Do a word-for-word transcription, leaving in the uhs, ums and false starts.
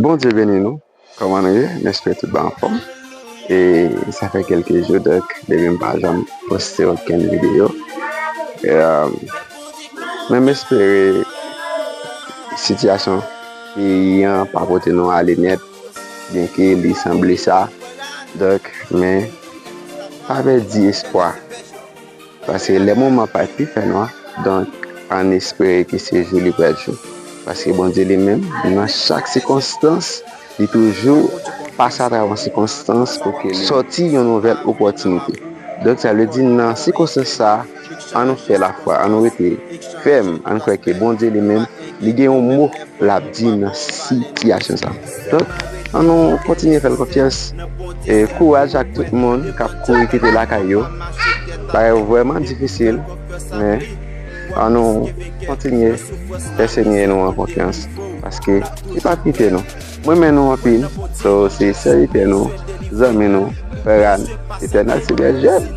Bondye beni nou. Kòman nou ye? M espere tout bagay anfòm. E sa fè kèlke jou, donk, depi m pa janm poste okenn videyo. E, um, men m espere sitiyasyon peyi an pa pote nou ale nèt, byenke li sanble sa. Donk, men, pa pèdi espwa. Paske lè moman pa pi fè nwa, donk, ann espere ke se jou li pral jou. Paske Bondye li menm, nan chak sikonstans, li toujou pase atravè yon sikonstans pou ke li sòti yon nouvèl opòtinite. Donk, sa vle di, nan sikonstans sa a, ann nou fè lafwa, ann nou rete fèm, ann kwè ke Bondye li menm, li gen yon mo l ap di nan sitiyasyon sa. Donk, ann nou kontinye fè l konfyans. E kouraj ak tout moun k ap kouri kite lakay yo. Bagay yo vrèman difisil, men ann nou kontinye fè Senyè nou an konfyans, paske li p ap kite nou. M renmen nou anpil. So, se sèvitè nou, zanmi nou, frè Rad, Etènèl Senyè Jèn.